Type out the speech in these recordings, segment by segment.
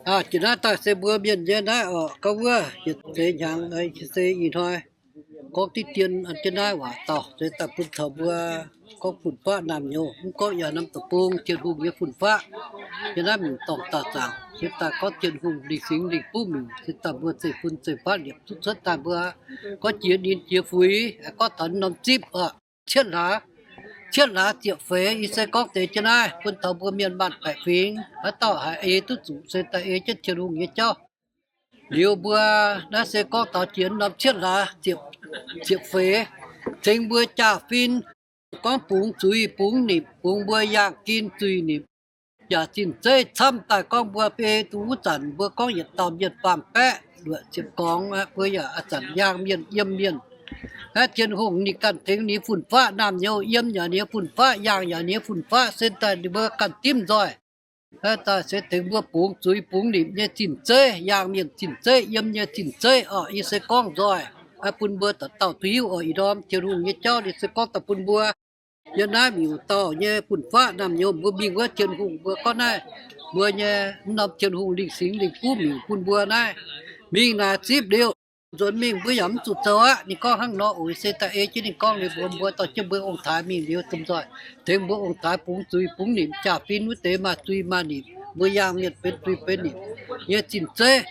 Jiex naaiv daaih se mbuo mienh nyei naaiv oc, gorngv wuov yietc deix hnyangx se ih hnoi gorngv diqv dien an jienv naaiv waac dauh se daaih bun taux mbuo gorngv fun-faqv naamh nyouz, mv gorngv yaac norm deic-bung Tin-Hungh nyei fun-faqv. Yiem naaiv miuc-dorngh dauh zaangc se daaih gorngv Tin-Hungh lingh singx lingh buv miuc se daaih mbuo zeiv-fun zeiv-faqv liepc zuqc cuotv daaih mbuo gorngv jiex ninh jiex fuix, gorngv taux norm zipv oc, cietv hlaax, cietv hlaax ziepc feix. Yie se gorngv deix jienv naaiv bun taux mbuo mienh maanh baeqc fingx haaix dauh haiz ei duqv zuqc se daaih ei jienv Tin-Hungh nyei jauv. Liuz mbuo naaiv se gorngv taux jiex norm cietv hlaax ziepc feix, tengx mbuo jaa-fin, gorngv bungx zuiz bungx nimc, bungx mbuo yaangh gin zuiz nimc, yaac zinh zeiv camv daaih gorngv mbuo ei duqv wuov zanc mbuo gorngv yietc dauh mienh faam-baeqv luoqc ziepc gorngx, mbuo yaac a'zanc yaangh mienh yiem mienh. Naaiv Tin-Hungh ninh ganh tengx ninh fun-faqv naamh nyouz, yiem yaac ninh fun-faqv, yaangh yaac ninh fun-faqv, se daaih ninh mbuo ganh dimv nzoih. Daaih se tengx mbuo bungx zuiz bungx nimc nyei zinh zeiv, yaangh mienh zinh zeiv, yiem nyei zinh zeiv oc. Yie se gorngv nzoih bun mbuo dauh dauh duqv hiuv oc. Ih ndorm Tin-Hungh nyei jauv yie se gorngv daaih bun mbuo yiem naaiv miuc-dorngh nyei fun-faqv naamh nyouz, mbuo mingh wuov Tin-Hungh mbuo gorngv naaiv, mbuo nyei mv norm Tin-Hungh lingh singx lingh buv miuc bun mbuo naaiv. Mingh naaic zipv liuz, nzuonx mingh mbuo yaac mv zuqc zoux aqv. Ninh gorngv hnangv nor oc. Se daaih ei jienv ninh gorngv liuz mbuox mbuo dorh jienv mbuo ong-taaix mingh liuz domh nzoih tengx mbuo ong-taaix bungx zuiz bungx nimc, jaa-fin wuov deix maaih zuiz maaih nimc, mbuo yaangh mienh benx zuiz benx nimc nyei zinh zeiv.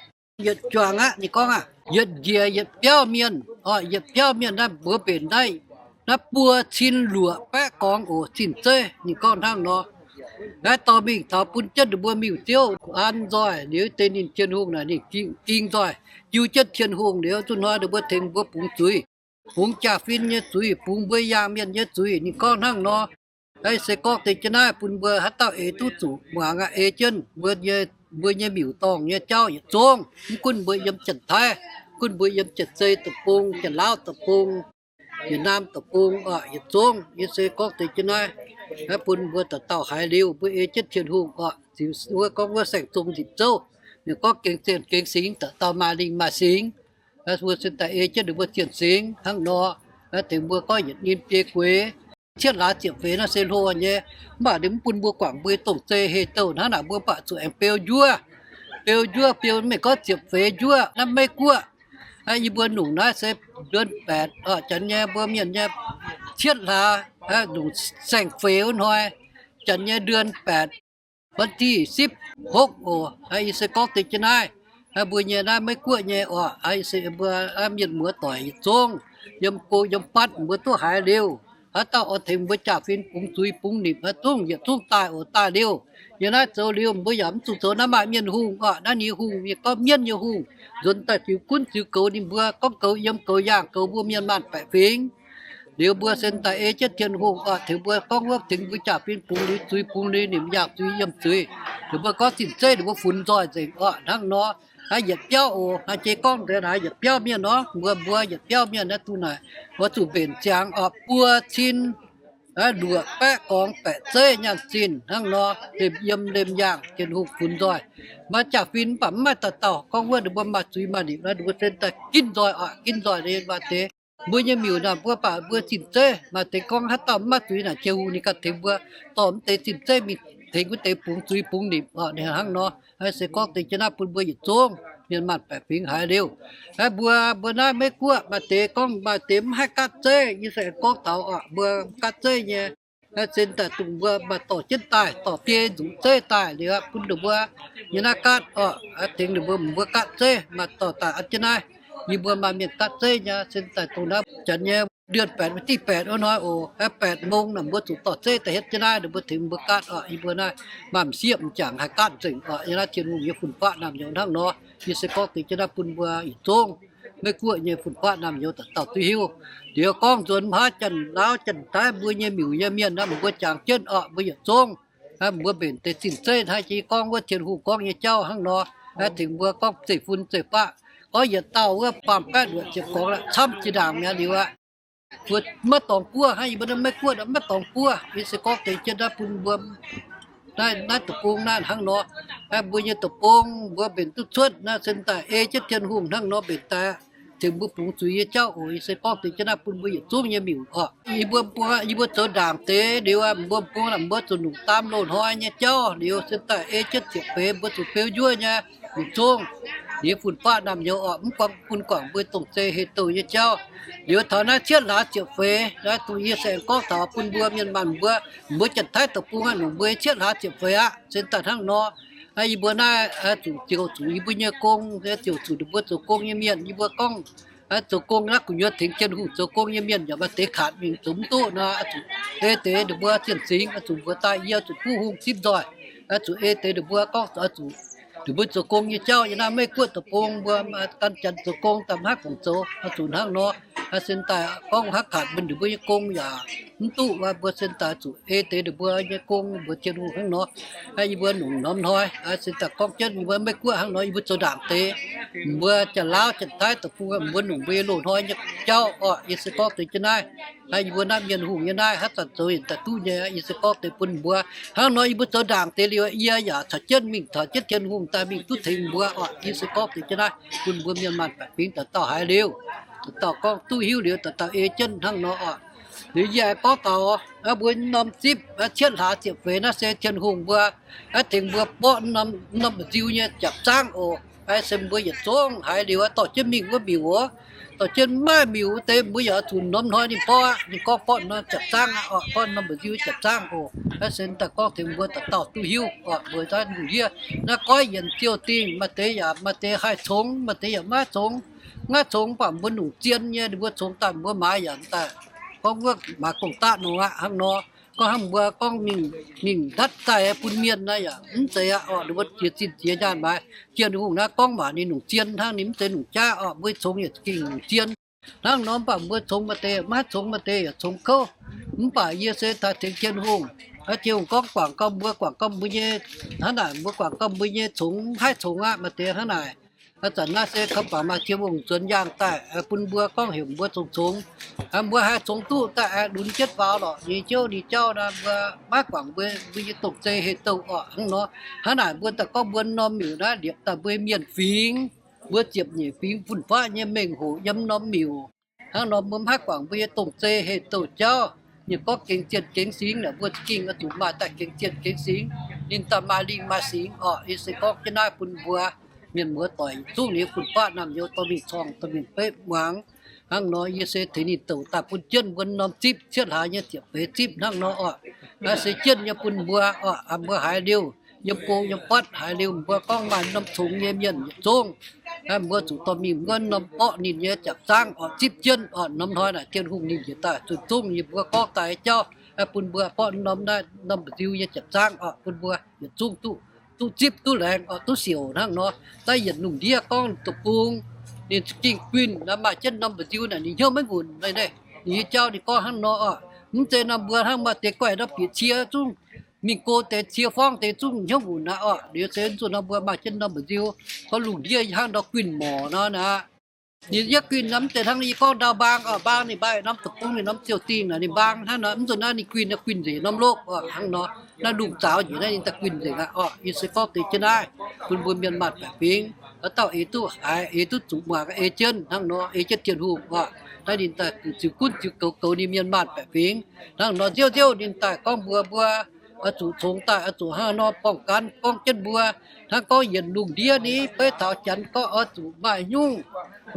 Yietc juangc aqv. Ninh gorngv aqv, yietc njiec yietc biauv mienh oc. Yietc biauv mienh naaiv mbuox mbenc naaiv, naaiv buo cin luoqc baeqv gorngx oc, zinh zeiv. Ninh gorngv hnangv nor. Naaiv dorh mingh taux bun jienv ninh mbuo miuc-ziouv an nzoih liuz deix ninh Tin-Hungh naaic ninh ging nzoih jiu jienv Tin-Hungh liuz zuqc hnoi ninh mbuo tengx mbuo bungx zuiz, bungx jaa-fin nyei zuiz, bungx mbuo yaangh mienh nyei zuiz. Ninh gorngv hnangv nor. Naaiv se gorngv deix jienv naaiv bun mbuo haaix dauh eix duqv zuqc muangx aqv. Ei jienv mbuo nyei miuc-dorngh nyei jauv yietc zungv, mv gunv mbuo yiem Janx-Taiv, mv gunv mbuo yiem Janx-Zei deic-bung, Janx-Laauv deic-bung, Yietc Naam deic-bung oc, yietc zungv. Yie se gorngv deix jienv naaiv, naaiv bun mbuo dauh dauh haiz liuz mbuo ei jienv Tin-Hungh oc. Ziux wuov gorngv wuov saeng-zong nzipc zouv, ninh gorngv gengx zienh gengx singx, dauh dauh maaih lingh maaih singx. Mbuo se daaih ei jienv ninh mbuo zienh singx hnangv nor. Naaiv deix mbuo gorngv yietc nin biei gueix, cietv hlaax ziepc feix naaiv se hlo nyei, mv baac ninh mv bun mbuo guangc mbuo nyei dongh zei heh douh hnangv naaic, mbuo baac zuqc aengx beu njuov, beu njuov, beu maiv gorngv ziepc feix njuov naaiv Meiv Guoqv. Yie mbuo nungc naaiv se เดือนแปด oc, janx nyei mbuo mienh nyei cietv hlaax, nungc saeng-feix wuov hnoi, janx nyei เดือนแปด วันที่สิบหก oc. Yie se gorngv deix jienv naaiv, mbuo nyei naaiv Meiv Guoqv nyei oc, se mbuo mienh muoz doic yietc zungv, yiem go yiem fatv mbuo duqv haiz liuz, haaix dauh oix tengx mbuo jaa-fin bungx zuiz bungx nimc haaix zungv yietc zungv daaih oc. Daaih liuz, yiem naaiv zoux liuz mbuo yaac mv zuqc zoux naaiv maaih mienh hungh oc. Naaiv ninh hungh nyei gorngv mienv nyei hungh, nzuonx daaih ziux gunv ziux goux ninh mbuo, gorngv goux yiem goux yaangh goux mbuo mienh maanh baeqc fingx. Liuz mbuo se daaih ei jienv Tin-Hungh oc, tengx mbuo gorngv wuov tengx mbuo jaa-fin bungx liuz zuiz bungx liuz nimc, yaangh zuiz yiem zuiz. Ninh mbuo gorngv zinh zeiv ninh mbuo funx nzoih nzengc oc. Hnangv nor, naaiv yietc biauv oc, naaiv jiex gorngv deix naaiv yietc biauv mienh nor, mbuo mbuo yietc biauv mienh naaiv duqv naaic, mbuo zuqc mbenc ziangx oc, buo cin luoqc baeqv gorngx baeqc zeiv nyaanh zinh hnangv nor, lemh yiem lemh yaangh Tin-Hungh funx nzoih. Maaih jaa-fin mv baac mv maaih dauh dauh gorngv wuov ninh mbuo maaih zuiz maaih nimc naaiv, ninh mbuo se daaih ginv nzoih oc, ginv nzoih liuz maaih deix mbuo nyei miuc naaic mbuo baac mbuo zinh zeiv, maaih deix gorngv haaix dauh mv maaih zuiz naaic, Tin-Hungh ninh ganh tengx mbuo dorh mv deix zinh zeiv mingh tengx wuov deix bungx zuiz bungx nimc oc. Ninh hnangv nor, naaiv se gorngv deix jienv naaiv bun mbuo yietc zungv mienh maanh baeqc fingx haiz liuz, naaiv mbuo, mbuo naaiv Meiv Guoqv maaih deix gorngv maaih deix mv haih gaatv zeiv. Yie se gorngv taux oc, mbuo gaatv zeiv nyei, naaiv se daaih dongh mbuo maaih dorh jienv daaih, dorh biei nzuqc zeiv daaih liuz bun ninh mbuo nyei naaiv gaatv oc, tengx ninh mbuo, mbuo gaatv zeiv maaih dorh daaih an jienv naaiv. Yie mbuo maaih mienh gaatv zeiv nyei, se daaih dongh naaiv janx nyei เดือนแปด วันที่แปด wuov hnoi oc, แปดโมง naaic mbuo zuqc dorh zeiv daaih hietv jienv naaiv, ninh mbuo tengx mbuo gaatv oc. Yie mbuo naaiv maaih m'sieqv m'jangc haih gaatv nzengc oc. Yie naaiv Tin-Hungh nyei fun-faqv naamh nyouz hnangv nor, yie se gorngv deix jienv naaiv bun mbuo yietc zungv Meiv Guoqv nyei fun-faqv naamh nyouz dauh dauh duqv hiuv. Liuz gorngv nzuonx mv haav Janx-Laauv Janx-Taiv mbuo nyei miuc nyei mienh naaiv, mbuo jangx jienv oc, mbuo yietc zungv mbuo mbenc deix zinh zeiv hnangv jiex gorngv wuov Tin-Hungh gorngv nyei jauv hnangv nor. Naaiv tengx mbuo gorngv zeiv-fun zeiv-faqv, gorngv yietc dauh wuov faam-baeqv luoqc ziepc gorngx la'camv jiex ndaangc mi'aqv liuz aqv. Mbuo maiv dorngx buov hnangv yie mbuo naaiv Meiv Guoqv maiv dorngx buov. Yie se gorngv deix jienv naaiv bun mbuo naaiv, naaiv deic-bung naaiv hnangv nor. Mbuo nyei deic-bung mbuo mbenc duqv cuotv naaiv se daaih ei jienv Tin-Hungh hnangv nor mbenc daaih, tengx mbuo bungx zuiz nyei jauv oc. Yie se gorngv deix jienv naaiv bun mbuo yietc zungv nyei miuc oc. Yie mbuo bung, yie mbuo zoux ndaangc deix liuz, mbuo bung, mbuo zuqc nungc daam loz-hnoi nyei jauv liuz se daaih ei jienv ziepc feix mbuo zuqc beu njuov nyei. yietc zungv, ninh nyei fun-faqv naamh nyouz oc, mv bun guangc mbuo dongh zei heh douh nyei jauv. Liuz taux naaiv cietv hlaax ziepc feix naaiv, dongh yie se aengx gorngv taux bun mbuo mienh maanh mbuo, mbuo Janx-Taiv deic-bung aqv, nongc mbuo cietv hlaax ziepc feix aqv, se daaih hnangv nor. Yie mbuo naaiv zuqc ziouc zuqc yie mbuo nyei gong, ziouc zuqc ninh mbuo zoux gong nyei mienh, yie mbuo gorngv zoux gong naaiv gu'nyuoz tengx Tin-Hungh zoux gong nyei mienh yaac maaih deix kaatc mingh zoux mv duqv nor, zuqc ei deix ninh mbuo zienh singx, zuqc mbuox daaih yie zuqc buv hungh zipv nzoih, zuqc ei deix ninh mbuo gorngv zuqc ninh mbuo zoux gong nyei jauv. Yie naaiv Meiv-Guoqv deic-bung mbuo gan Janx zoux gong daaih maiv haih fungc zoux, zuqc hnangv nor. Sin daaih gorngv haaix kaatc mbuo ninh mbuo nyei gong yaac mv duqv, mbuo sin daaih zuqc ei deix ninh mbuo nyei gong mbuox Tin-Hungh hnangv nor. Yie mbuo nongc norm hnoi, sin daaih gorngv jienv yie mbuo Meiv-Guoqv hnangv nor, yie mbuo zoux ndaangc deix, mbuo Janx-Lauv Janx-Taiv deic-bung mbuo nongc mbuo nyei loz-hnoi nyei jauv oc. Yie se gorngv deix jienv naaiv, yie mbuo naaiv mienh hungh nyei naaiv haaix zanc zoux yietc daaih duqv nyei, yie se gorngv deix bun mbuo. Hnangv nor yie mbuo zoux ndaangc deix liuz, yie yaac caux jienv mingh taux jienv Tin-Hungh daaih mingh duqv tengx mbuo oc. Yie se gorngv deix jienv naaiv bun mbuo mienh maanh baeqc fingx dauh dauh haiz liuz, dauh dauh gorngv duqv hiuv liuz dauh dauh ei jienv hnangv nor oc. Liuz yie aengx gorngv taux mbuo norm zipv cietv hlaax ziepc feix naaiv se Tin-Hungh mbuo aeqv, tengx mbuo borqv norm mba'nziu nyei japc zaangv oc. Aeqv, se mbuo yietc zungv haiz liuz dorh jienv mingh wuov miuc oc. Dorh jienv maiv miuc wuov deix mbuo yaac zuqc norm hnoi ninh borqv aqv. Ninh gorngv borqv norm japc zaangv aqv oc, borqv norm mba'nziu japc zaangv oc. Aeqv, se daaih gorngv tengx mbuo dauh dauh duqv hiuv oc. Mbuo naaiv lungh ndiev naaiv goiv yienc ziouh dingh, maaih deix yaac maaih deix haih congx, maaih deix yaac maiv congx. Maiv congx mv baac mbuo longc zien nyei, ninh mbuo congx daaih mbuo maaiz yaac daaih gorngv wuov maaiz gong-daqv nor aqv. Hnangv nor gorngv hnangv mbuo gorngv mingh, mingh ndatv daaih bun mienh naaiv yaac mv zeiz aqv oc. Ninh mbuo jiex zinh jiex nyaanh maaiz. Tin-Hungh naaiv gorngv maac ninh longc zien hnangv, ninh mv zeiz longc jaav oc. Mbuo congx yietc zungv longc zien. Hnangv nor mv baac mbuo congx maaih deix, maiv congx maaih deix yaac congx kouv. Mv baac yie se taaih tengx Tin-Hungh. Tin-Hungh gorngv guangc gau mbuo, guangc gau mbuo nyei, hnangv naaic mbuo guangc gau mbuo nyei congx maiv haih congx aqv. Maaih deix hnangv naaic, zanc naaiv se kaux baac maaih Tin-Hungh nzuonx yaangh daaih bun mbuo gorngv heuc mbuo congx-congx. Mbuo haih congx duqv daaih aengx lunx jienv faaux lorqc. Ninh jouv ninh jauv naaiv mbuo maiv guangc mbuo, mbuo nyei dongh zei heh douh oc. Hnangv nor, hnangv naaic mbuo daaih gorngv mbuo norm miuc naaiv liepc daaih mbuo mienh fingx, mbuo ziepc nyeic fingx fun-faqv nyei mengh hoc yiem norm miuc. Hnangv nor mbuo maiv haih guangc mbuo nyei dongh zei heh douh jauv. Ninh gorngv gengx zienh gengx singx naaic, mbuo za'gengh oix zuqc maaih daaih gengx zienh gengx singx, ninh daaih maaih lingh maaih singx oc. Yie se gorngv jienv naaiv bun mbuo mienh muoz doic yietc zungv nyei fun-faqv naamh nyouz dorh mingh corng, dorh mingh beiv muangx. Hnangv nor yie se tengx ninh douc daaih bun jienv mbuo norm zipv cietv hlaax nyei ziepc feix zipv hnangv nor oc. Naaiv se jienv nyei bun mbuo oc. Mbuo haiz liuz, yiem go yiem fatv haiz liuz, mbuo gorngv maaih norm congx nyei mienh yietc zungv, mbuo zuqc dorh mingh wuov norm borqv ninh nyei japc zaangv oc, zipv jienv oc. Norm hnoi naaic Tin-Hungh ninh njiec daaih zunh zungv yie mbuo gorngv daaih jauv, bun mbuo borqv norm naaiv norm mba'nziu nyei japc zaangv oc, bun mbuo yietc zungv duqv, duqv zipv duqv laengz oc, duqv siouc hnangv nor. Naaiv yietc lungh ndiev gorngv deic-bung, ninh za'gengh guinh naaiv maaih jienv norm mba'nziu naaic ninh hnyouv maiv nqunc. Ninh nyei jauv ninh gorngv hnangv nor oc. Mv zeiz norm mbuo hnangv maaih deix guaih norm bieqc cie zungv mingh go deix cie forngv deix zungv hnyouv nqunc aqv oc. Liuz se zuqc norm mbuo maaih jienv norm mba'nziu, gorngv lungh ndiev hnangv nor guinh morc nor naaic. Ninh yietv guinh naaiv mv zeiz hnangv yie gorngv ndau mbaang oc. Mbaang ninh mbaih norm deic-bung ninh norm ziouc dingh naaic ninh mbaang hnangv nor. Mv zuqc naaiv ninh guinh, ninh guinh nzengc norm lokv oc. Hnangv nor, naaiv lungh zaaux njiec naaiv ninh daaih guinh nzengc aqv oc. Yie se gorngv deix jienv naaiv bun mbuo mienh maanh baeqc fingx, haaix dauh eix duqv haiz, eix duqv zuqc muangx, ei jienv hnangv nor, ei jienv Tin-Hungh oc. Naaiv ninh daaih ziux gunv ziux goux goux ninh mienh maanh baeqc fingx. Hnangv nor nziouv nziouv ninh daaih gorngv mbuo, mbuo oix zuqc congx daaih, oix zuqc hnangv nor borngz gan gorngv jienv mbuo. Hnangv gorngv yienc lungh ndiev ni beiv taux janx gorngv oix zuqc maaih nyungc,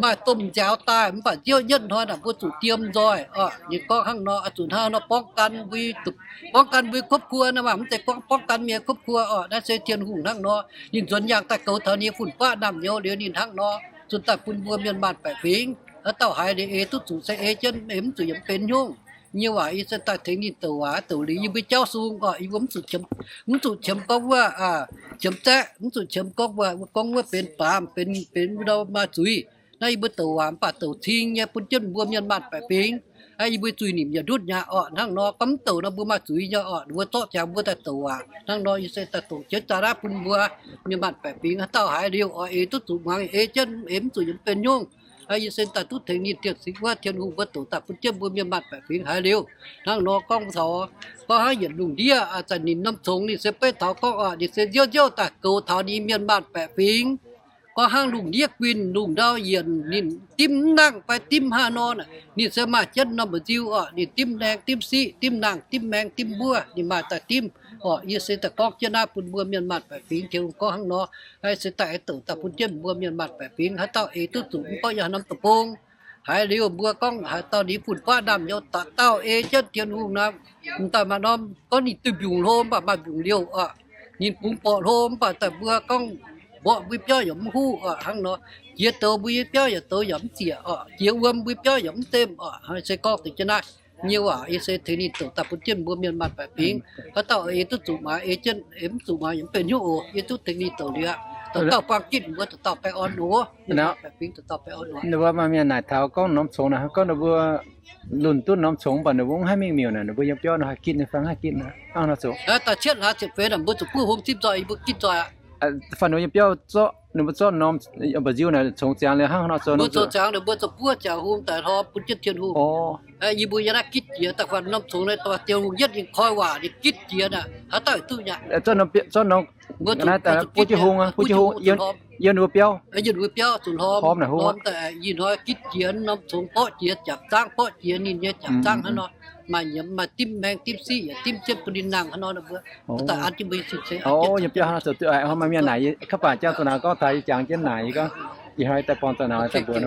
maaih domh nziaaux daaih, mv baac nziouv nyetv hnoi naaic mbuo zuqc diem nzoih oc. Ninh gorngv hnangv nor, oix zuqc hnangv nor borngz gan mbuo, borngz gan mbuo ครอบครัว naaic maah, mv zeiz gorngv borngz gan mienh ครอบครัว oc. Naaiv se Tin-Hungh hnangv nor, ninh nzuonx yaangh daaih goux taux ninh nyei fun-faqv naamh nyouz liuz ninh hnangv nor, zunh daaih bun mbuo mienh maanh baeqc fingx. Haaix dauh haiz liuz eix duqv zuqc se ei jienv, eix mv zuqc yaac mv benx nyungc. Nyei waac yie se daaih tengx ninh douc waac, douc liuz yie mbuo jauv sung oc. Yie mbuo mv zuqc qiemx gorngv wuov, qiemx zaeqv, mv zuqc qiemx gorngv wuov, gorngv wuov benx baamz, benx, benx wuov ndau maaih zuiz. Naaiv yie mbuo douc waac mv baac douc cing nyei bun jienv mbuo mienh maanh baeqc fingx. Yie mbuo zuiz nimc yietc ndutv nyei oc. Hnangv nor gorngv mv douc nor mbuo maaih zuiz nyei oc. Mbuo zorqv ziangx mbuo daaih douc waac. Hnangv nor yie se daaih douc jienv zaqc naaiv bun mbuo mienh maanh baeqc fingx. Haaix dauh haiz liuz oc, eix duqv zuqc muangx, ei jienv, eix mv zuqc yaac mv benx nyungc. Yie se daaih duqv tengx ninh dieh singx wuov Tin-Hungh mbuo douc daaih bun jienv mbuo mienh maanh baeqc fingx haiz liuz. Hnangv nor gorngv taux, gorngv hnangv yietc lungh ndiev zanc ninh norm congx ninh se beiv taux gorngv oc, ninh se nziouv nziouv daaih goux taux ninh mienh maanh baeqc fingx. Gorngv hnangv lungh ndiev guinh lungh ndau yienc ninh dimv mv nangh fai dimv hnangv nor, ninh se maaih jienv norm mba'nziu oc. Ninh dimv laeng dimv siqv, dimv nangh dimv maeng dimv mbuov, ninh maaih daaih dimv. Orqc, yie se daaih gorngv jienv naaiv bun mbuo mienh maanh baeqc fingx, Tin-Hungh gorngv hnangv nor, naaiv se daaih aengx douc daaih bun jienv mbuo mienh maanh baeqc fingx. Haaix dauh eix duqv zuqc mv gorngv yiem haaix norm deic-bung, haiz liuz mbuo gorngv haaix dauh ninh fun-faqv ndaamv-nyouz dauh dauh ei jienv Tin-Hungh nor, m'daaih maaih norm gorngv ninh duih mbiungc hlo mv baac maaih mbiungc liouh orqc. Ninh bungx borqc hlo mv baac daaih mbuo gorngv mborqv mbuo biauv yaac mv huv orqc. Hnangv nor, jiex douz mbuo nyei biauv yaac douz yaac mv ziec orqc, jiex wuom mbuo biauv yaac mv zemh orqc. Se gorngv deix jienv naaiv nyei waac, yie se tengx ninh douc daaih bun jienv mbuo mienh maanh baeqc fingx. Haaix dauh eix duqv zuqc maaiz ei jienv, eix mv zuqc maaiz yaac mv benx hnyouv oc. Yie duqv tengx ninh douc liuz aqv, dauh dauh buangh gitv mbuo dauh dauh baengh orn oc. Ninh mbuo maaih mienh naaic taux gorngv norm congx naaic, gorngv ninh mbuo lunh duqv norm congx mv baac ninh mbuo mv haih mingh miuc naaic, ninh mbuo yiem biauv nor haih gitv nyei fai mv haih gitv naaic, hnangv nor zoux. Da'cietv hlaax ziepc feix naaic mbuo zuqc buov hungh zipv nzoih, yie mbuo gitv nzoih aqv. Fai ninh mbuo yiem biauv zorqv, ninh mbuo zorqv norm mba'nziu naaic congx ziangx liuz hnangv nor zoux, mbuo zoux ziangx liuz mbuo zuqc buov ziangx hungh daaih hnoi bun jienv Tin-Hungh. Yie mbuo yiem naaiv gitv jiex daaih fai norm congx naaiv daaih Tin-Hungh yietv ninh koi waac ninh gitv jiex naaic, haaix dauh duqv nyei. Zorqv norm, buov jienv hungh, buov jienv hungh yiem ninh mbuo biauv, yiem ninh mbuo biauv zuqc hlorm, hlorm daaih ih hnoi gitv jiex norm congx borqv jiex jaapc zangv, borqv jiex ninh nyei jaapc zangv hnangv nor. Maaih nyiemz maaih dimv maeng dimv siqv yaac dimv jienv bun ninh nangh hnangv nor, mbuo daaih an jienv mbuo nyei cing-ceng. Maaih mienh naaic, kaav baac jangx zuqc naaic gorngv taux yie jangx jienv naaic, yie gorngv ih hnoi daaih buangh daaih naaic daaih mbuox,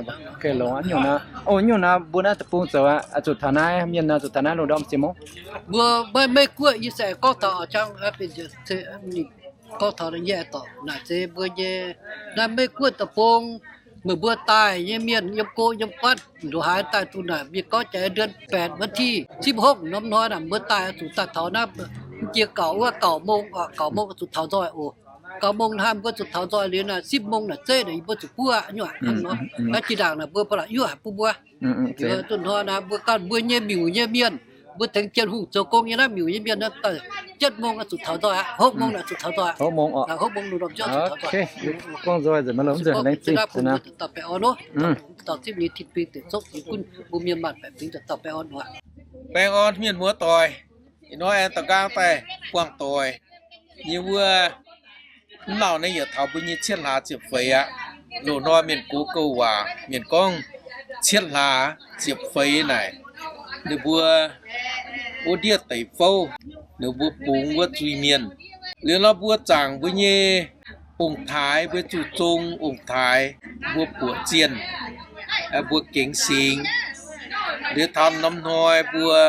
longx nyungc naaiv, o nyungc naaiv mbuo naaiv deic-bung zoux aqv, zuqc taux naaiv mienh naaic, zuqc taux naaiv lungh ndorm jiex mouv. Mbuo maiv meiv guoqv, yie se gorngv taux jangx, gorngv taux nyei dorc naaic se mbuo nyei naaiv meiv guoqv deic-bung, meih mbuo daaih nyei mienh yiem go yiem fatv ndongc haaix daaih duqv naaic, mienh gorngv jaax เดือนแปด วันที่สิบหก norm hnoi naaic mbuo daaih zuqc daaih taux naaiv, mv jiex gauh wuov gauh mong, gauh mong zuqc taux nzoih oc. Gauh mong hnangv mbuo zuqc taux nzoih liuz naaic สิบโมง naaic zeiv naaic yie mbuo zuqc buov nyuoqc hnangv nor. Naaiv jiex ndaangc naaic mbuo ba'laqc yuoqv haic bun mbuo. Duqv hnoi naaic mbuo ganh mbuo nyei miuc nyei mienh, mbuo tengx Janx-Hungh zoux gong nyei naaiv miuc nyei mienh naaiv daaih เจ็ดโมง zuqc taux nzoih aqv, หกโมง naaic zuqc taux nzoih aqv. หกโมง orqc. Gorngv nzoih nzengc maiv longx nzengc, laengz zingh. Dauh zipv nyei tin-bing deic zopv jiex gunv mbuo mienh maanh baeqc fingx dauh baengh orn oc. Baengh orn mienh muoz doic, ih hnoi aengx da'nqaang daaih buangh doic nyei wuov, mv lauh naaiv yaac taux mbuo nyei cietv hlaax ziepc feix aqv. Loz-hnoi mienh gox gouv waac mienh gorngv cietv hlaax ziepc feix naaic, ninh mbuo wuov ndiev deic fouv, ninh mbuo bungx wuov zuiz-mienh. Liuz nor mbuo zaangc mbuo nyei ong-taaix, mbuo zuqc zong ong-taaix, mbuo buoqc zienh, mbuo gengx singx. Liuz taux norm hnoi mbuo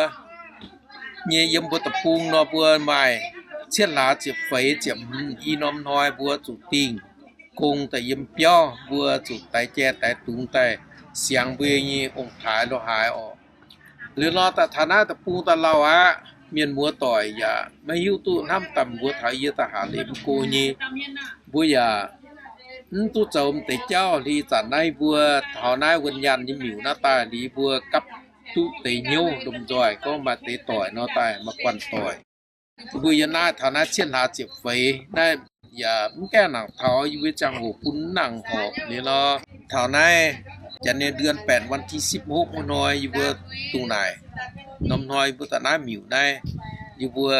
nyei yiem mbuo deic-bung nor mbuo maaih cietv hlaax ziepc feix ziepc hmz i norm hnoi mbuo zuqc dingh gong daaih yiem biauv, mbuo zuqc daix jai daix dungz daaih siangx mbuo nyei ong-taaix lo haaix orqc. Liuz nor daaih taux naaiv deic-bung daaih lauh aqv. Mienh muoz doic yaac maiv hiuv duqv hnamv daaih mbuo taux yie daaih haaix liuz mv go nyei. Mbuo yaac mv duqv zoux m'deix jauv. Liuz zanc naaiv mbuo taux naaiv wuonh nyaanh nyei miuc naaiv daaih liuz mbuo gapv duqv deix hnyouv lomh nzoih gorngv maaih deix doic nor daaih maaih guanh doic. Mbuo yiem naaiv taux naaiv cietv hlaax ziepc feix naaiv yaac mv gaengh nangc taux yie mbuo ziangh hoc bun nangc horpc liuz nor. Taux naaiv janx nyei เดือนแปด วันที่สิบหก wuov hnoi yie mbuo dungh naaic, norm hnoi yie mbuo daaih naaiv miuc naaiv, yie mbuo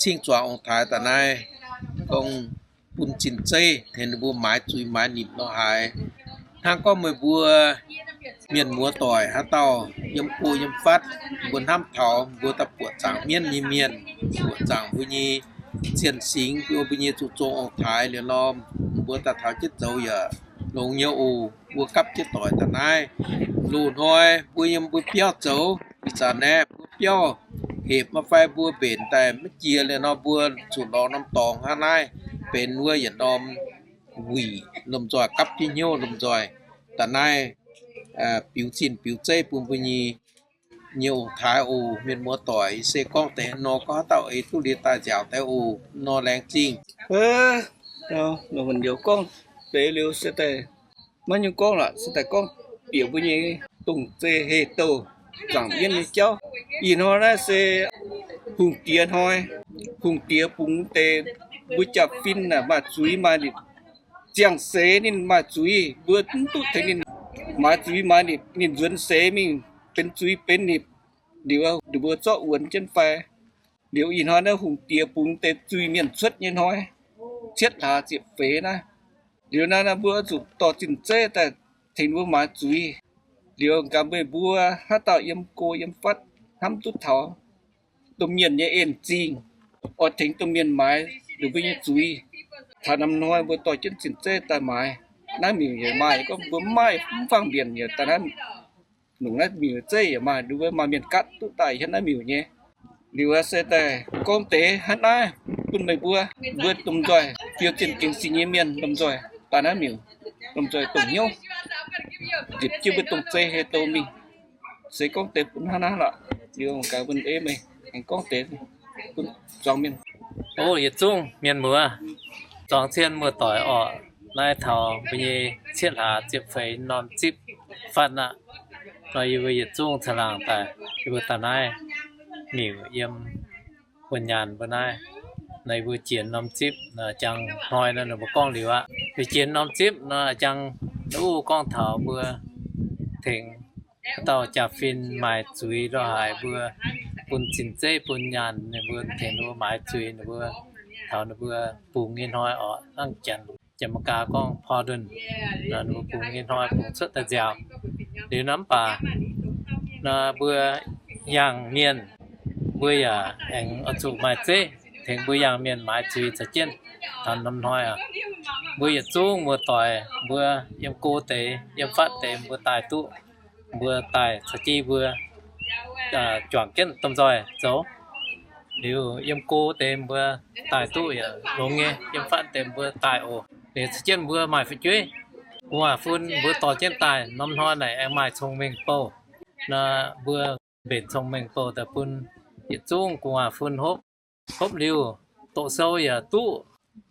cingv zuangx ong-taaix daaih naaiv, gorngv bun zinh zeiv tengx ninh mbuo maaiz zuiz maaiz nimc lo haaix. Hnangv gorngv meih mbuo mienh muoz doic haaix dauh yiem go yiem fatv, mbuo hnamv taux mbuo daaih buoqc zaangc mienv nyei mienh, buoqc zaangc mbuo nyei zienh singx, mbuo, mbuo nyei zuqc zong ong-taaix liuz nor, mbuo daaih taux jienv zoux yaac longx nyei oc. Mbuo gapv jienv doic daaih naaiv, loz-hnoi mbuo yiem mbuo biauv zoux, ih zanc naaiv mbuo biauv hepc maaih fai mbuo mbenc daaih maiv jiex liuz nor, mbuo zuqc lorz norm dorngx hnangv naaiv benx wuov yietc norm wuic lomh nzoih gapv jienv hnyouv lomh nzoih daaih naaiv biux zinh biux zeiv bun mbuo nyei, nyei ong-taaix oc. Mienh muoz doic, se gorngv deix nor gorngv haaix dauh eix duqv liuz daaih nziaauc deix oc. Nor laengz zingh. Gorngv deix liuz se daaih maiv nyungc gorngv lorqc, se daaih gorngv bieqc mbuo nyei dongh zei heh douh zaangc mienv nyei jauv. Ih hnoi naaiv se hungh diex hnoi. Hungh diex bungx deix mbuo jaa-fin naaic maaih zuiz maaih nitc. Ziangh seix ninh maaih zuiz, mbuo mv duqv tengx ninh maaiz zuiz maaiz nitc. Ninh nzuonx seix mingh benx zuiz benx nitc. Liuz ninh mbuo zorqv wuonx jienv fai. Liuz ih hnoi naaiv hungh diex bungx deix zuiz-mienh cuotv nyei hnoi, cietv hlaax ziepc feix naaiv. Liuz naaiv naaiv mbuo zuqc dorh zinh zeiv daaih tengx mbuo maaiz zuiz. Liuz nqa'haav meih mbuo haaix dauh yiem go yiem fatv hnamv duqv taux domh mienh nyei en-zingh, oix tengx domh mienh maaiz ninh mbuo nyei zuiz. Taux norm hnoi mbuo dorh jienv zinh zeiv daaih maaiz. Naaiv miuc yaac maaih, gorngv mbuo mv maaih, mv fangh mbienc yaac daaih naaiv, longc naaiv miuc zeiv yaac maaih, ninh mbuo maaih mienh gatv duqv daaih hietv naaiv miuc nyei. Liuz se daaih gorngv deix hnangv naaiv bun meih mbuo, mbuo lomh nzoih fiou zinh gengh sin nyei mienh lomh nzoih daaih naaiv miuc, lomh nzoih dongh hnyouv njiec jienv mbuo dongh zei hei dou mingh. Se gorngv deix bun hnangv naaiv lorqc. Liuz gaax bun ei meih aengx gorngv deix bun zuangx mienh. O, yietc zungv mienh muoz, zuangx cien muoz-doic orqc, naaiv taux mbuo nyei cietv hlaax ziepc feix norm zipv fatv aqv. Nor yie mbuo yietc zungv caangh laangc daaih, yie mbuo daaih naaiv miuc yiem wuonh nyaanh mbuo naaiv. Nor yie mbuo jiex norm zipv, jangx hnoi nor ninh mbuo gorngv liuz aqv, liuz jiex norm zipv nor jangx, uv gorngv taux mbuo tengx dauh jaa-fin maaiz zuiz lo haaix mbuo bun zinh zeiv bun nyaanh ninh mbuo, tengx ninh mbuo maaiz zuiz ninh mbuo, taux ninh mbuo bungx nyei hnoi orqc, hnangv Janx, Janx-Meigaa gorngv pardon, ninh mbuo bungx nyei hnoi bungx cuotv daaih nziaaux. Liuz nor mv baac nor mbuo yangh mienh, mbuo yaac aengx oix zuqc maaih zeiv tengx mbuo yangh mienh maaiz zuiz caux jienv. Taux norm hnoi aqv, mbuo yietc zungv muoz-doic mbuo yiem go deix yiem fatv deix mbuo daaih duqv, mbuo daaih caux jienv mbuo juangc jienv domh nzoih zoux. Liuz yiem go deix mbuo daaih duqv yaac longx nyei, yiem fatv deix mbuo daaih oc. Liuz caux jienv mbuo maaih fu'jueiv gu'nguaaz-fun mbuo dorh jienv daaih, norm hnoi naaic aengx maaih cong-mengh bouh. Nor mbuo mbenc cong-mengh bouh daaih bun yietc zungv gu'nguaaz-fun hopv. Hopv liuz, doqc sou yaac duqv,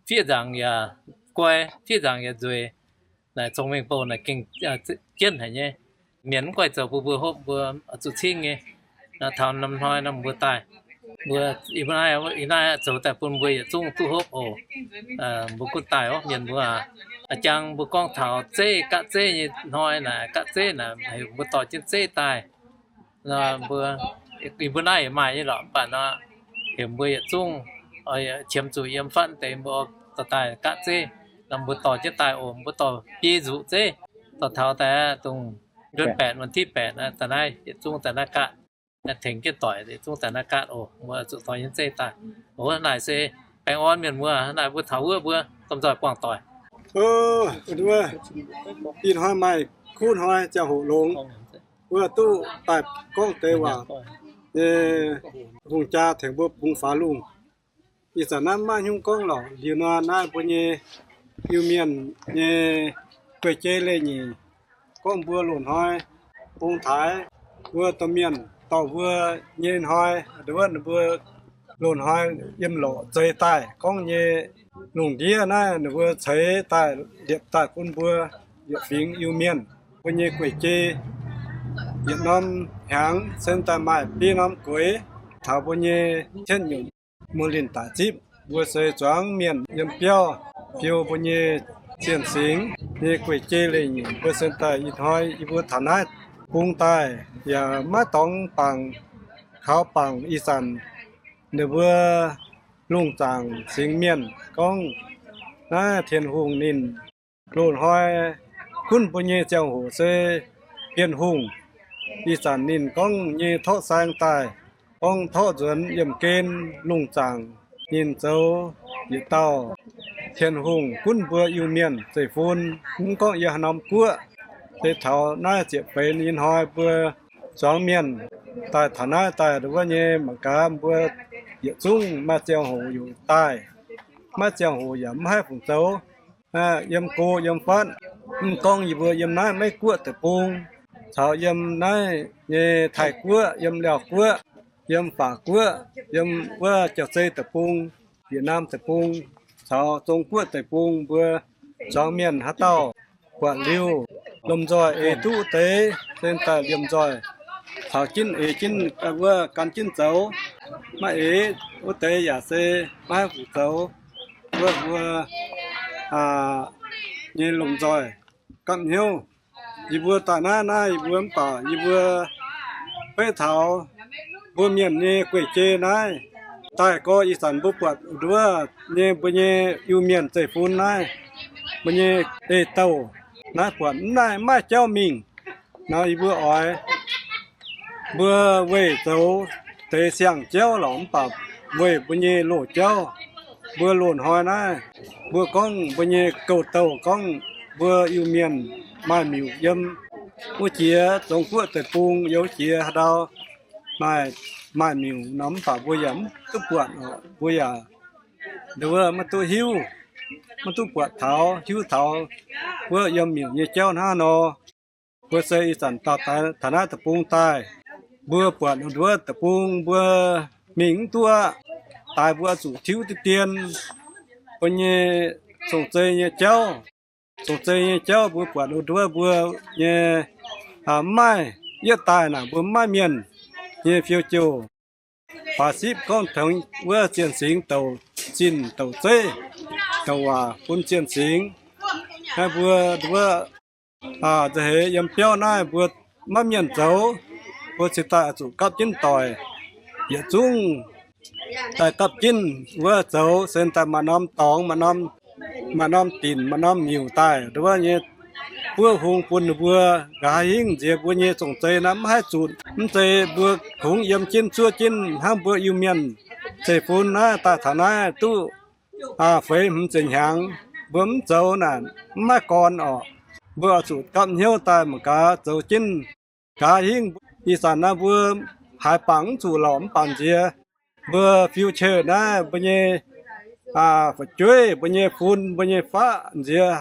fiev nzaangc yaac guai, fiev nzaangc yaac nzueic. Naaic cong-mengh bouh naaic gengh jienv haic nyei. Mienh mv goiv zoux bun mbuo hopv, mbuo zuqc cingv nyei. Nor taux norm hnoi nor mbuo daaih, mbuo ih naaiv zoux daaih bun mbuo yietc zungv duqv hopv oc. Mbuo gunv daaih orqc, mienh mbuo aac. A'jang mbuo gorngv taux zeiv, gatv zeiv nyei hnoi naaic, gatv zeiv naaic, mbuo dorh jienv zeiv daaih. Mbuo, ih mbuo naaiv yaac maaih nyei lorqc, mv baac nor, heuc mbuo yietc zungv qiemx zuqc yiem fatv deix mbuo dorh daaih gatv zeiv. Nor mbuo dorh jienv daaih oc, mbuo dorh biei nzuqc zeiv, dorh taux daaih dongh เดือนแปด วันที่แปด daaih naaiv yietc zungv daaih naaiv gatv, tengx jienv doic yietc zungv daaih naaiv gatv oc. Mbuo zuqc dorh jienv zeiv daaih. Oc, naaic se baengh orn mienh muoz, naaic mbuo taux wuov mbuo domh nzoih buangh doic. Ih hnoi maaih kuv hnoi ziangh hoc longx, wuov duqv daaih gorngv deix waac nyei hungh jaa tengx mbuo bungx faaux lungh. Ih zanc naaiv maiv hnyungv gorngv lorqc. Liuz nor naaiv mbuo nyei Iu-Mienh nyei guei-jei leiz-nyeic gorngv mbuo loz-hnoi bung taaix mbuo domh mienh dorh mbuo nyei hnoi, wuov ninh mbuo loz-hnoi yiem lorqc zeix daaih gorngv nyei lungh ndiev naaiv ninh mbuo ceix daaih liepc daaih bun mbuo yietc fingx Iu-Mienh mbuo nyei guei-jei yietc norm hnyangx se daaih maaih biei norm gueix taux mbuo nyei cietv nyungc muoz-linh daic zipv. Mbuo se zuangx mienh yiem biauv fiou mbuo nyei zienh singx nyei guei-jei leiz-nyeic. Mbuo se daaih ih hnoi yie mbuo taux naaiv bung daaih yaac maiv dorngx bangc kaux bangc ih zanc ninh mbuo lungh zaangc singx mienh gorngv naaiv Tin-Hungh ninh loz-hnoi gunv mbuo nyei ziangh hoc se Bienh Hungh. Ih zanc ninh gorngv nyei torqv saeng daaih, gorngv torqv nzuonx yiemh gen lungh zaangc ninh zoux yietc dauh Tin-Hungh gunv mbuo Iu-Mienh zeiv-fun. Mv gorngv yiem haaix norm guoqv, se taux naaiv ziepc feix nyei hnoi mbuo zuangx mienh daaih taux naaiv daaih wuov nyei mangc gaax mbuo yietc zungv maaih ziangh hoc yaac daaih, maiv ziangh hoc yaac mv haih fungc zoux. Yiem go yiem fatv, mv gorngv yie mbuo yiem naaiv Meiv Guoqv deic-bung, caux yiem naaiv nyei Taiv Guoqv, yiem Laauv Guoqv, yiem Faac Guoqv, yiem wuov Jauv-Zei deic-bung, Yietc Naamh deic-bung, caux Zong Guoqv deic-bung, mbuo zuangx mienh haaix dauh buatc liuz lomh nzoih eix duqv deix se daaih liemh nzoih caux jienv eix jienv wuov gan jienv zoux. Maiv eix wuov deix yaac se maiv haih fungc zoux. Wuov mbuo nyei lomh nzoih gapv hnyouv. Yie mbuo daaih naaiv, naaiv yie mbuo mv baac yie mbuo beiv taux mbuo mienh nyei guei-jei naaiv daaih gorx. Ih zanc mbuo buatc nduov nyei mbuo nyei Iu-Mienh zeiv-fun naaiv, mbuo nyei eix-douh naaiv buatc mv naaiv maaih jauv mingh nor, yie mbuo oix mbuo weih zoux deix siang-jauv lorqc. Mv baac weic mbuo nyei loz-jauv. Mbuo loz-hnoi naaiv, mbuo gorngv mbuo nyei gouv-douh gorngv mbuo Iu-Mienh maaih miuc yiem wuov jiex Zong-Guoqv deic-bung, yiem wuov jiex haaix ndau maaih, maaih miuc nor, mv baac mbuo yaac mv duqv buatc oc. Mbuo yaac nduov maiv duqv hiuv, maiv duqv buatc taux, hiuv taux wuov yiem miuc nyei jauv hnangv nor. Mbuo se ih zanc taux taux naaiv deic-bung daaih, mbuo buatc nduov deic-bung mbuo mingh mv duqv aqv. Daaih mbuo zuqc tiuv diqv dien mbuo nyei cong-zei nyei jauv. Cong-zei nyei jauv mbuo buatc nduov mbuo nyei, mv maaih, yietv daaih naaic mbuo mv maaih mienh nyei fiou jouh. Baac sipv gorngv tengx wuov zienh singx douc zinh douc zeiv douc waac bun zienh singx. Naaiv mbuo nduov nza'heix yiem biauv naaiv mbuo maiv mienh zoux, mbuo cingx daaih oix zuqc gapv jienv doic. Yietc zungv daaih gapv jienv wuov zoux, se daaih maaih norm dorngx, maaih norm, maaih norm dinc, maaih norm miuc daaih nduov nyei buov hung bun ninh mbuo. Nqa'haav hingv nziex mbuo nyei cong-zei naaiv mv haih zutc. Mv zeiz mbuo kungx yiem jienv zuov jienv hnangv mbuo Iu-Mienh zeiv-fun naaiv daaih taux naaiv duqv feix hmz ziepc hnyangx, mbuo mv zoux naaic mv maaih gorn orqc. Mbuo oix zuqc gapv hnyouv daaih mangc gaax zoux jienv. Nqa'haav hingv ih zanc naaiv mbuo haaix bangc mv zuqc lorqc, mv baac nziex mbuo future naaiv mbuo nyei fu'jueiv, mbuo nyei fun, mbuo nyei faqv nziex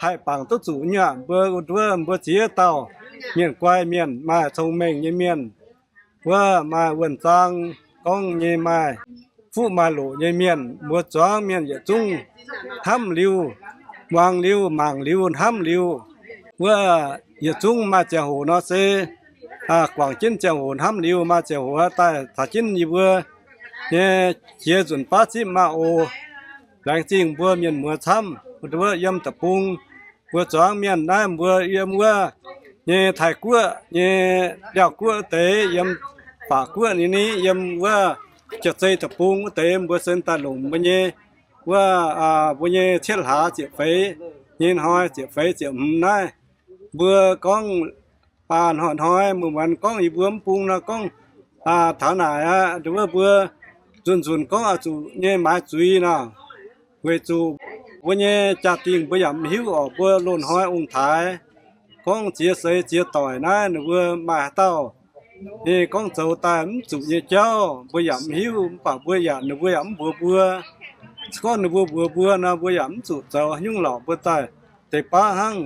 haih bangc duqv zuqc nyei aqv. Mbuo nduov mbuo ziex dauh mienh guai mienh, maaih cong-mengh nyei mienh, wuov maaih wuonh zaang gorngv nyei, maaih fuqv maaih loqc nyei mienh, mbuo zuangx mienh yietc zungv hnamv liuz, muangx liuz, mangc liuz, hnamv liuz, wuov yietc zungv maaih ziangh hoc nor se guangc jienv ziangh hoc hnamv liuz, maaih ziangh hoc daaih caux jienv yie mbuo nyei jiex nzunc baav zipv maah oc. Laengz zingh mbuo mienh muoz camv, mbuo nduov yiem deic-bung, mbuo zuangx mienh naaiv mbuo yiem wuov nyei Taiv-Guoqv nyei, Liauh-Guoqv wuov deix, yiem Faac-Guoqv nyei ni, yiem wuov Jauv-Zei deic-bung wuov deix, mbuo se daaih longc mbuo nyei wuov, mbuo nyei cietv hlaax ziepc feix nyei hnoi, ziepc feix ziepc hmz naaiv. Mbuo gorngv hnoi-hnoi muonz-muonz gorngv yie mbuo mv bung nor gorngv taux naaic aqv, nduov mbuo nzunc-nzunc gorngv oix zuqc nyei maaiz zuiz nor, weic zuqc mbuo nyei jaa-dingh mbuo yaac mv hiuv orqc. Mbuo loz-hnoi ong-taaix gorngv ziex seix ziex doic naaiv ninh mbuo maaih haaix dauh nyei gorngv zoux daaih mv zuqc nyei jauv mbuo yaac mv hiuv, mv baac mbuo yaac, ninh mbuo yaac mv mbuox mbuo. Se gorngv ninh mbuo mbuox mbuo nor, mbuo yaac mv zuqc zoux haaix nyungc lorqc, mbuo daaih deix baav hnangv.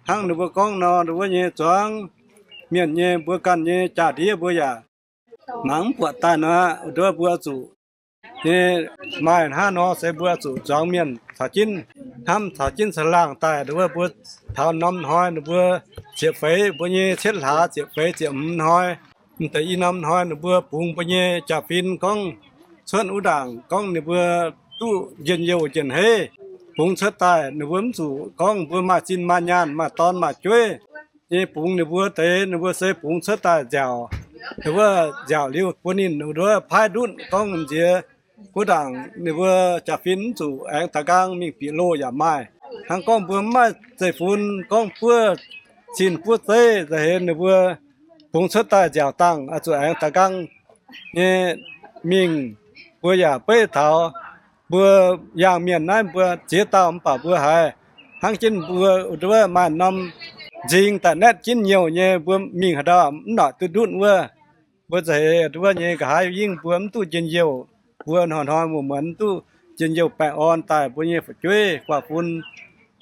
Hnangv ninh mbuo gorngv nor, ninh mbuo nyei zuangx mienh nyei, mbuo ganh nyei jaa-ndiev mbuo yaac mangc mv buatc daaih nor, nduov mbuo zuqc nyei maaih hnangv nor se mbuo zuqc zuangx mienh caux jienv hnamv, caux jienv caangh laangh daaih. Nduov mbuo taux norm hnoi ninh mbuo ziepc feix, mbuo nyei cietv hlaax ziepc feix ziepc hmz hnoi, m'deix i norm hnoi ninh mbuo bungx mbuo nyei jaa-fin gorngv cuotv wuov ndaangc gorngv ninh mbuo duqv njien-youh njien-heiv, bungx cuotv daaih ninh mbuo mv zuqc gorngv mbuo maaih zinh maaih nyaanh, maaih dorn maaih jueiv nyei bungx ninh mbuo deix. Ninh mbuo se bungx cuotv daaih nziaauc, ninh mbuo nziaauc liuz bun ninh nduov paaiv ndutv gorngv nziex wuov ndaangc ninh mbuo jaa-fin mv zuqc aengx da'nqaang mingh bieqc loh yaac maaih. Hnangv gorngv mbuo mv maaih zeiv-fun gorngv buov cin buov zeiv nza'heix ninh mbuo bungx cuotv daaih nziaauc dangh oix zuqc aengx da'nqaang nyei mingh. Mbuo yaac beiv taux mbuo yaangh mienh naaiv mbuo ziex dauh mv baac mbuo haiz hnangv jienv mbuo nduov maaih norm nzing daaih naetv jienv nyouh nyei, mbuo mingh haaix ndau mv noic duqv ndutv wuov. Mbuo nza'heix nduov nyei nqa'haav hingv mbuo mv duqv njien-youh. Mbuo hnoi-hnoi muonz-muonz mv duqv njien-youh baengh orn daaih, mbuo nyei fu'jueiv guaax fun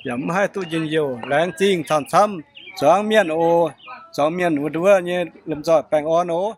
yaac mv haih duqv njien-youh. Laengz zingh camv-camv zuangx mienh oc. Zuangx mienh wuov nduov nyei lomh nzoih baengh orn oc.